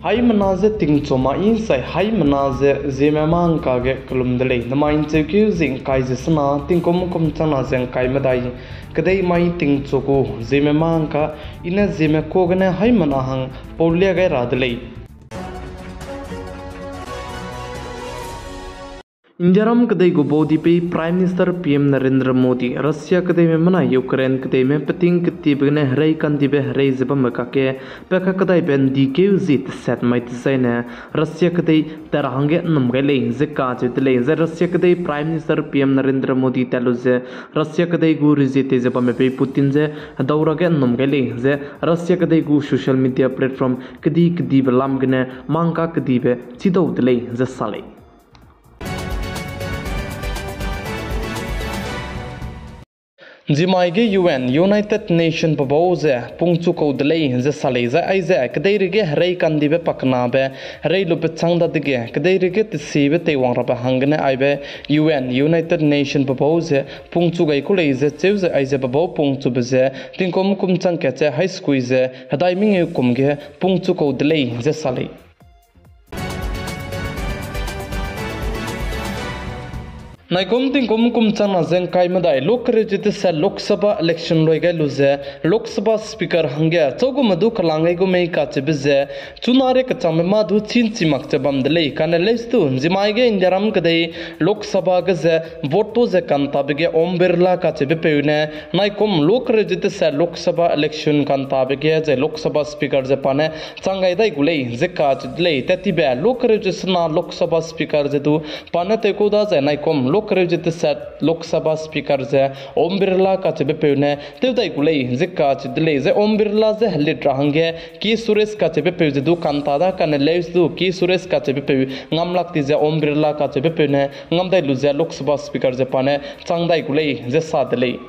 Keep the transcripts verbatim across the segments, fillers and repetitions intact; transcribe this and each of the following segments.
Haimena ze tingchu ma i zai haimena ze Zeme mâ ngka ge kelum de lei. Namai ncheukeu zi ngkai ze sena tingkum kum changna ze ngkai medai kedei mai tingchu gu Zeme mâ ngka i ne Zeme ka gene haimena hang paulia gai ra de lei. Indiaram kedei gu baudipeu Prime Minister P M Narendra Modi Russia kedeime menai Ukraine kedeime peting ketibe gene herei kandibe herei ze bambe kakge pe kakdaibe ndikeu zi teset mai dezaine Russia kedei tat ra hangge nnum gai lei ze kacheu de lei. Zai Russia kedei Prime Minister P M Narendra Modi tat lu ze Russia kedei gu rezie tei ze bambe pei Putin ze hedau ra ge nnum gai lei ze Russia kedei gu social media platform kedi kedibe lam gene mâ ngka kedibe chidau de lei ze sa lei. Nzimai ge U N, United Nation pe bau ze pungchu kau de lei ze sa lei. Zai aize kedeirei ge herei kandibe pakenabe herei lube chang dadege kedeirei ge tesibe teiwang rabe hanggene aibe U N, United Nation pe bau ze pungchu gai ku lei ze cheu ze aize pe bau pungchube ze tingkum kum chang kat ze high school ze hedai mengeu kum ge pungchu kau de lei ze sa lei. Naikum tingkum kum changna ze ngkai medai luk kereu ze teset Lok Sabha election loi gai lu ze Lok Sabha Speaker hangge chaugume du kelang gai gu mei kacheube ze chuna re kechangme mâ du chinchi mak ze bam de lei. Kane leuse du nzimai ge Indiaram kedei Lok Sabha ge ze vote tu ze kantabe ge Om Birla kacheube peu ne naikum luk kereu ze teset Lok Sabha election kantabe ge zai Lok Sabha Speaker ze pa ne chang gai dai gu lei ze kacheu de lei. Tat tibe luk kereu ze sena Lok Sabha Speaker ze du pa ne tewkau da zai naikum luk kereu ze teset Lok Sabha Speaker ze Om Birla kacheube peu ne tew dai gu lei ze kacheu de lei. Zai Om Birla ze helit ra hangge K Suresh kacheube peu ze du kanta da kane leuse du K Suresh kacheube peu ngam lak ti ze Om Birla kacheube peu ne ngam dai lu ze Lok Sabha Speaker ze pa ne chang dai gu lei ze sa de lei.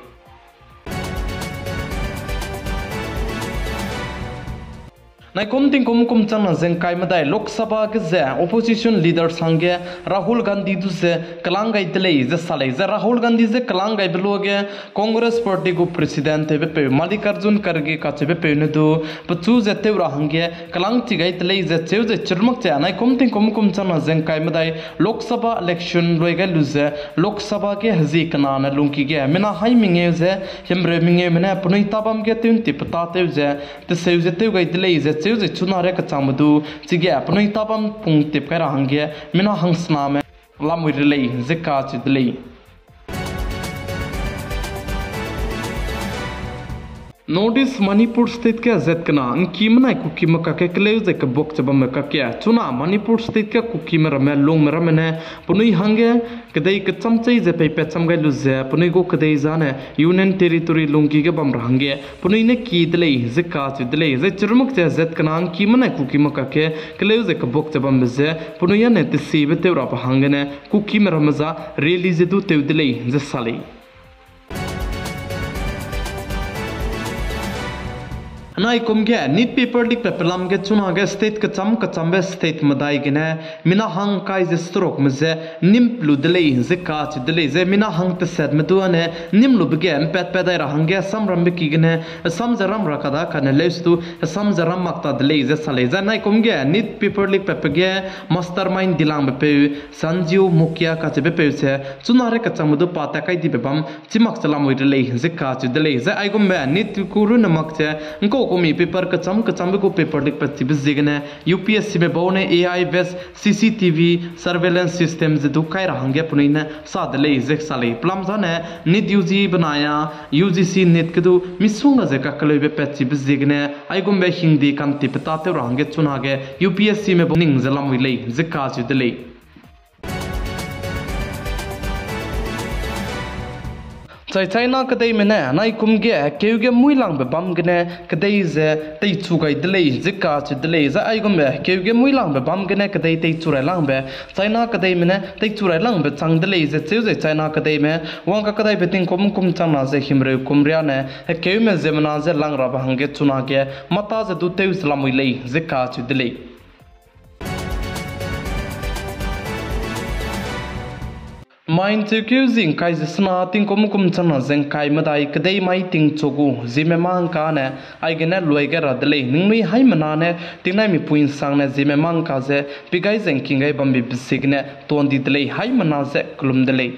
Naikum tingkum kum changna ze ngkai medai Lok Sabha ge ze opposition leaders hangge Rahul Gandhi du ze kelang gai de lei ze sa lei. Zai Rahul Gandhi ze kelang gaibe luage Congress Party gu President tewbe peu Mallikarjun Kharge kacheube peu ne du pechu ze tew ra hangge kelang chi gai de lei ze cheu ze chirmak ze naikum tingkum kum changna ze ngkai medai Lok Sabha election loi gai lu ze Lok Sabha ge hezie kena ne lungki ge mina hai mengeu ze himreu mengeume ne penui tabam ge tew'ntip peta tew ze teseu ze tew gai de lei ze cheu ze chuna re kechangme du chige penui tabam pungtip kai ra hangge mina hangsename lamui re lei ze kacheu de lei. North East Manipur State ge zat kena ngki menai Kukime kakge keleu ze kebuak ze bamme kakge chuna Manipur State ge Kukime ramme lungme ramme ne penui hangge kedei kecham chei ze peipat cham gai lu ze penui gu kedei zane Union Territory lungki ge bam ra hangge penui ne ki de lei ze kacheu de lei. Zai chirmak ze zat kena ngki menai Kukime kakge keleu ze kebuak ze bambe ze penui â ne tesibe tew rabe hanggene Kukime ramme za rally ze du tew de lei ze sa lei. Naikum ge NEET paper leak pat pelam ge chunage state kecham kechambe state medai gene mina hang kai ze stroke me ze nim lu de lei ze kacheu de lei. Zai mina hang tesatme du â ne nim lube ge mpatpat dai ra hangge samrambe ki gene sam ze ram ra kada kane leuse du sam ze ram mak ta de lei ze sa lei. Zai naikum ge NEET paper leak patbe ge mastermind dilangbe peu Sanjiv Mukhia kacheube peu ze chuna re kechangme du pa tat kai dibe bam chimak ze lamui de lei ze kacheu de lei. Zai aigumbe NEET gu runne mak ze ngkau kumi paper kecham kechambe gu paper leak pat chibe ziegene U P S C me bau ne A I based C C T V surveillance system ze du kai ra hangge penui ne sa de lei ze sa lei. Pelam zane NEET U G benai a U G C NEET ge du misongga ze kakeleube pat chibe ziegene aigumbe hingdi kantipeta tew ra hangge chunage U P S C me bau ning ze lamui lei ze kacheu de lei. Zai China kedeime ne naikum ge keu ge muilangbe bam gene kedei ze teichu gai de lei ze kacheu de lei. Zai aigumbe keu ge muilangbe bam gene kedei teichu railangbe China kedeime ne teichu railangbe chang de lei ze cheu ze China kedeime wang kakadaibe tingkum kum changna ze himreu kum riane hekeume ziemmena ze lang rabe hangge chunage mata ze du tew ze lamui lei ze kacheu de lei. Mai ’ncheukeu zi ’ngkai ze sena tingkum kum changna ze ’ngkai medai kedei mai tingchu gu Zeme mangka ne aigene luai gai ra de lei. Ningnui haimena ne tingnai mipui ’nsangne Zeme mangka ze pi gai ze ’ngking gai bambe be ziegene tuan di de lei, haimena ze kelum de lei.